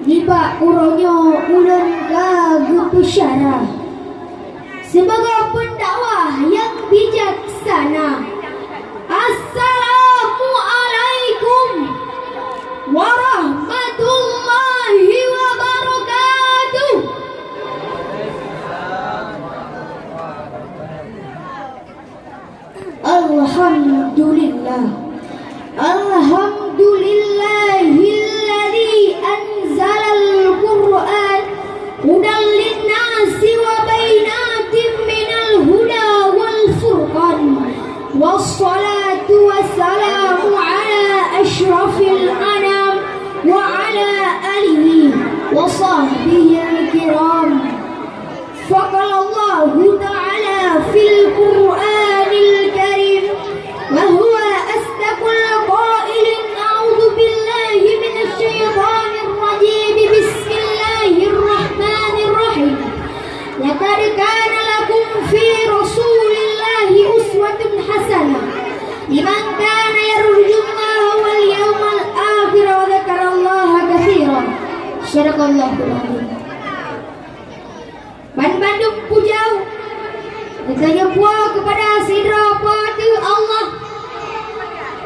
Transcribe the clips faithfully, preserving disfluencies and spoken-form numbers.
Nibak uroe nyoe ulôn ka geupeusyarah sibagoe peundakwah nyang bijaksana. Assalamualaikum warahmatullahi wabarakatuh. Alhamdulillah. Alhamdulillahilladzi anzalal Qur'an hudan linnasi wa bainatin minal huda wal furqan. Wassalatu wassalamu ala asyrafil anam wa ala alihi wa sahbihil kiram. Faqalallahu ta'ala fil Qur'anil Karim, wa huwa asdaqul qailin, a'udzu billahi minasy syaithanir rajim. Bismillahirrahmanirrahim. Laqad kana lakum fi Rasulillahi uswatun hasanah liman kana yarjullaha wal yaumal akhir wa dzakarallaha katsira. Shadaqallahul adzim. Banmandum puja geutanyoe puwoe keupada sidroe Po teu Allah,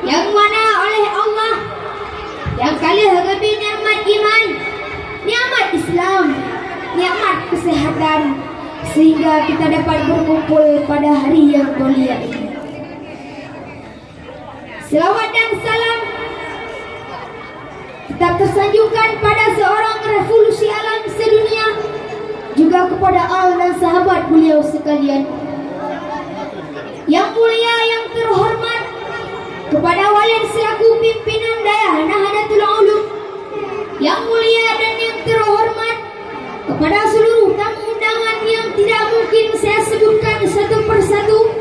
nyang mana oleh Allah nyang ka lheueh geubri nikmat iman, nikmat Islam, nikmat kesehatan, sehingga kita dapat berkumpul pada hari yang mulia ini. Selawat dan salam tetap tersanjungkan pada seorang revolusi alam sedunia, juga kepada al dan sahabat beliau sekalian. Yang mulia, yang terhormat, kepada Walid selaku pimpinan Dayah Nahdlatul Ulum, yang mulia dan yang terhormat, kepada seluruh tamu undangan yang tidak mungkin saya sebutkan satu persatu,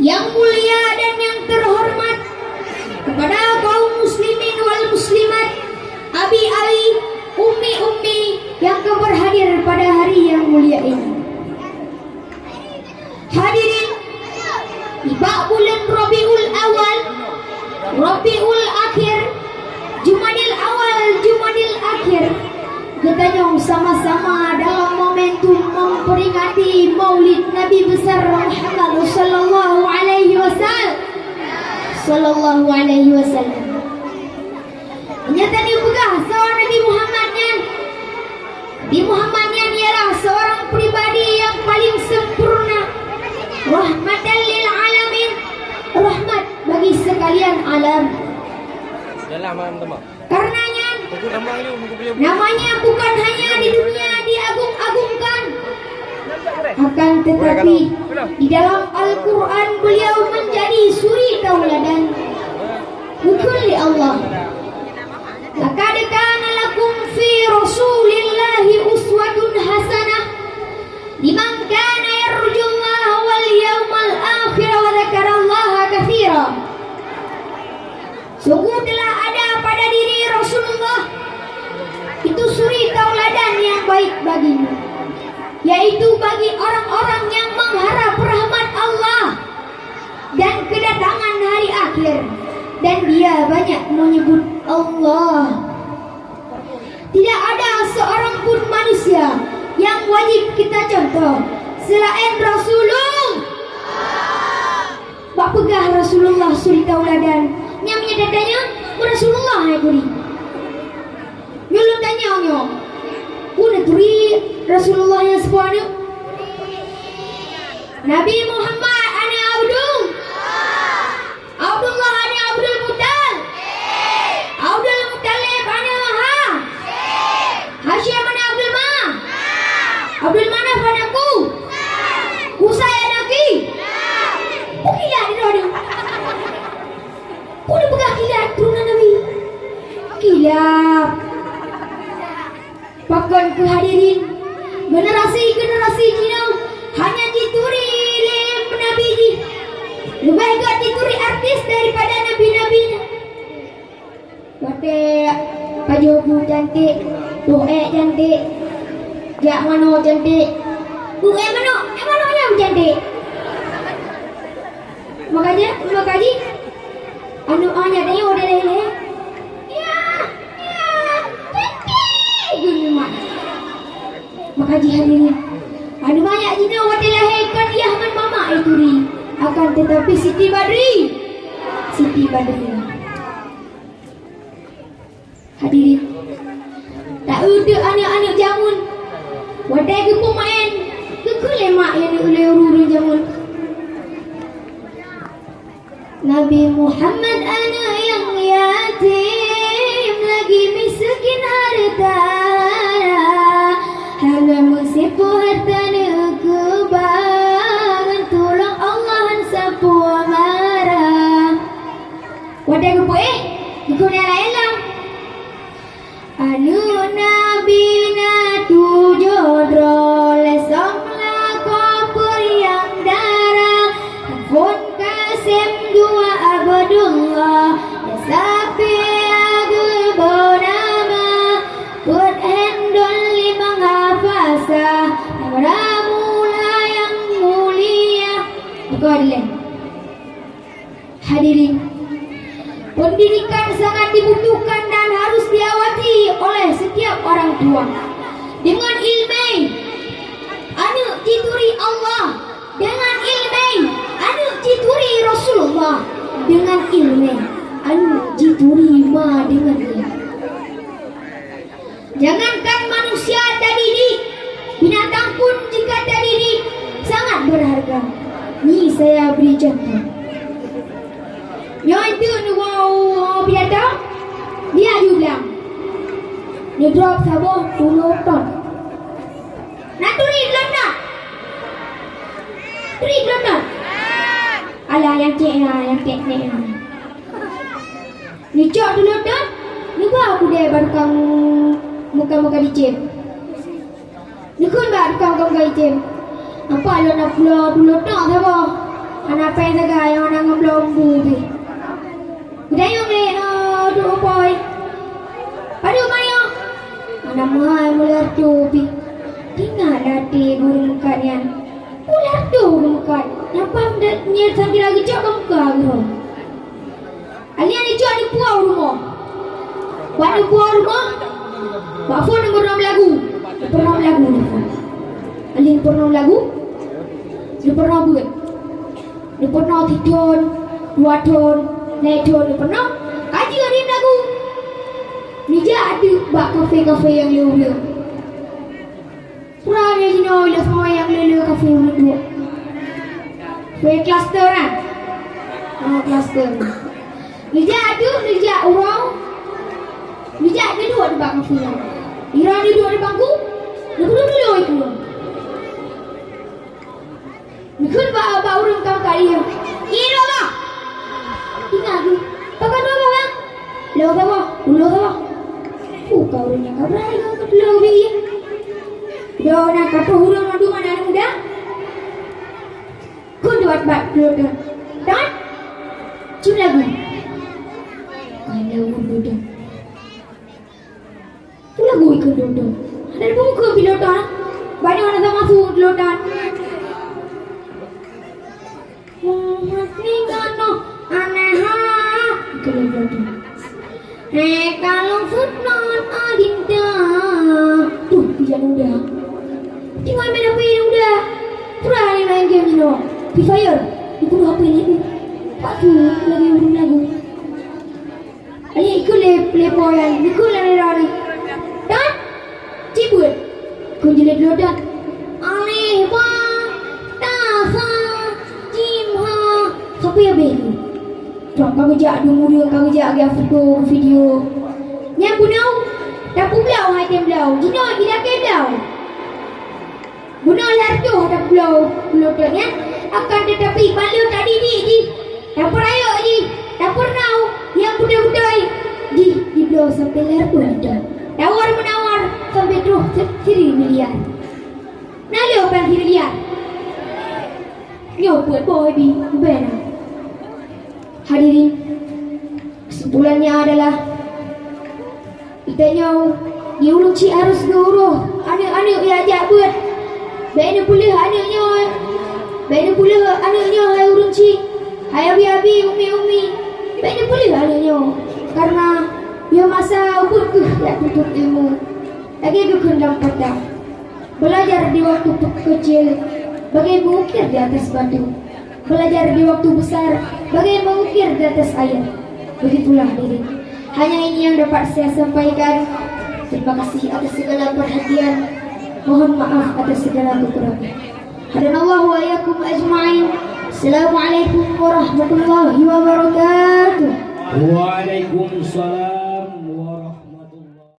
yang mulia dan yang terhormat, kepada kaum muslimin wal muslimat, abi-abi, ummi-ummi yang ka berhadir pada hari yang mulia ini. Hadirin, nibak buleuen Rabiul Awal, Rabiul Akhir, Jumadil Awal, Jumadil Akhir, geutanyoe sama-sama dalam momentum memperingati Maulid Nabi Besar Muhammad sallallahu alaihi wasal-, sallallahu alaihi wasallam. Nyata dipeugah soe Nabi Muhammad nyan. Nabi Muhammad nyan ialah seorang pribadi yang paling sempurna, rahmatan lil alamin, rahmat bagi sekalian alam. Yalah, malam teuma. Karena nyan, namanya bukan hanya di dunia diagung-agungkan, akan tetapi di dalam Al-Quran beliau menjadi suri tauladan. Bukon lé Allah. Laqad kana lakum fi Rasulillahi uswatun hasanah liman kana yarjullaha wal yaumal akhir wa dzakarallaha katsira. Sungguh telah ada pada diri Rasulullah itu suri tauladan yang baik bagimu, yaitu bagi orang-orang yang mengharap rahmat Allah dan kedatangan hari akhir, dan dia banyak menyebut Allah. Tidak ada seorang pun manusia yang wajib kita contoh selain Rasulullah. Bak peugah Rasulullah suri tauladan, nyan meunyoe tatanyong, Rasulullah hai guri. Nyoe lôn tanyong nyoe, peue neuturi Rasulullah nyang saboh aneuk? Nabi Muhammad aneuk Abdul, Abdullah aneuk Abdul Muttalib, Abdul Muttalib aneuk Ha-, Hasyim aneuk Abdul Ma-, Abdul Manaf aneuk Ku-, Kusai aneuk Ki-, peue kilat di droeneuh? Peue neupeugah kilat turunan Nabi? Kilat. Pakon keuh hadirin, generasi-generasi jinoe hanya jituri lé nabi jih. Leubeh gét jituri artis daripada nabi-nabi nyan. Watèe pajoh bu cantik, tuh ék cantik, jak manoe cantik. Bu ék manok, ék manok nyan cantik. Makanya, makajih, anu, hanya tengok deh, deh, deh. Ya, ya, cantik. Maka jih hadirin, aneuk manyak jinoe watée lahé kon yah ngon mamak ituri, akan tetapi Siti Badri, Siti Badri. Hadirin, taeu teuk aneuk-aneuk jameun, watée geupeumaén, geukheun lé mak nyang ulée ureuëng jameun. Nabi Muhammad aneuk nyang yatim, lagi miskin hareuta, hana meusipu hareuta neukeubah, ngon tulông Allah han sapeue marah. Watée geupeuéh, geukheun nyang laén lom. Aneuk Nabi na tujoh droe, lhée song lakoe peuriang dara, phon Kasem dua Abdullah, ya Safi ageubo nama, peuet handol limong Hafasah, nyang ramula nyang mulia. Buka dilée. Hadirin, pendidikan sangat dibutuhkan dan harus diawasi oleh setiap orang tua. Dengan ilmu, aneuk jituri Allah. Dengan ilmu, aneuk jituri Rasulullah. Dengan ilmu, aneuk jituri ma dengan ilmu. Jangankan manusia tadidik, binatang pun jika tadidik sangat berharga. Ni saya beri contoh. Nyoe enteuk neuwoe binatang, dia jublang. Neudrop saboh tulo ton. Na turi tulo ton? Turi tulo ton? Alah, nyang cek na, nyang cek na. Neucok tulo ton, neuba kudée bak tukang muka-muka licem. Neukheun bak tukang muka-muka licem, "Apa lôn na pulo tulo ton saboh? Hana péng sagai, hana ngon bloe umbu pih." Geutanyong lé, eh, Teungku Pôi, "Padub ma nyoe?" "Hana meuhai, meularto pih." Teuingat lam até ureuëng meukat nyan, "Meularto ureuëng meukat, napa nyan sangkira geucok bak muka geuh?" Akhé neucok neupuwoe u rumoh. Bak neupuwoe u rumoh, bak phon neupeurunoe lagu. Neupeurunoe lagu neuphon. Akhé neupeurunoe lagu, neupeurunoe beuet. Neupeurunoe sithon, dua thon, lhée thon neupeurunoe. Ka jeuet rhim lagu. Neujak ateueh bak kafe-kafe nyang le ureuëng. Peue jinoe lé fameué nyang le-le kafe ureuëng duek. Kue klaster, kan? Oh, klaster. Neujak ateueh, neujak uroe, neujak neuduek nibak kafe nyan. Ira neuduek di bangku, neupeududuk lé ureuëng. Neukheun bak, bak ureuëng kang kali nyan, "Ié dua bah!" Ingat laju, "Pakon dua bah, Bang?" "Lheueh saboh, lheueh saboh." Uh, ka ureuëng nyang ka beurai ka keutulông ubit ié. Dua na ka troh ureuëng mandum aneuk muda. Kheun dua bat leutan. Dan cim lagu. Ka lagu leutan. Peue lagu ikheun leutan? Hana peue ikheun pih leutan. Banyak hana sama su leutan. Muhasni kanoh aneh ha. Ikheun leutan. Hei, kalau footnote adinda. Tuh, bijak muda. Tinggai main H P muda. Pura ni main game ni, no. Free Fire. Ikut H P ni. Patu lagi urun lagu. Ayo ikut le, le boy ni. Ikut lah ni, ni. Dan cibut. Kau jelek dulu, Dan. Aleh, ba, ta, sa, jim, ha. Siapa ya, Ben? Cok, ka geujak dum ureueng, ka geujak geufoto, video. Nyan bunoe tapeubloe hai tem bloe. Jinoe jilakée bloe. Bunoe lartoh tapeubloe, bloe teuk nyan. Akan tetapi, balo tadidik jih, tapeurayeuk jih, tapeurunoe nyang beutôi-beutôi jih dibloe sampai lartoh ata. Tawar-menawar sampai troh siri miliar. Na le pan siri miliar. Nyoe peuet boh bi, bena. Hadirin, kesimpulannya adalah, geutanyoe di ureueng chik harôh geuuroh aneuk-aneuk nyang jak beuet. Bèk neupeuleueh aneuk nyoe, bèk neupeuleueh aneuk nyoe hai ureueng chik, hai abi-abi, umi-umi. Bèk neupeuleueh aneuk nyoe, karena yoh masa ubeut keuh jak tuntut ilmu. Lagèe geukheun lam peutang. Belajar di waktu kecil, bagai mengukir di atas batu. Belajar di waktu besar, bagai mengukir di atas air. Begitulah diri. Hanya ini yang dapat saya sampaikan. Terima kasih atas segala perhatian. Mohon maaf atas segala kekurangan. Hadanallahu wa iyyakum ajma'in. Assalamualaikum warahmatullahi wabarakatuh. Waalaikumsalam.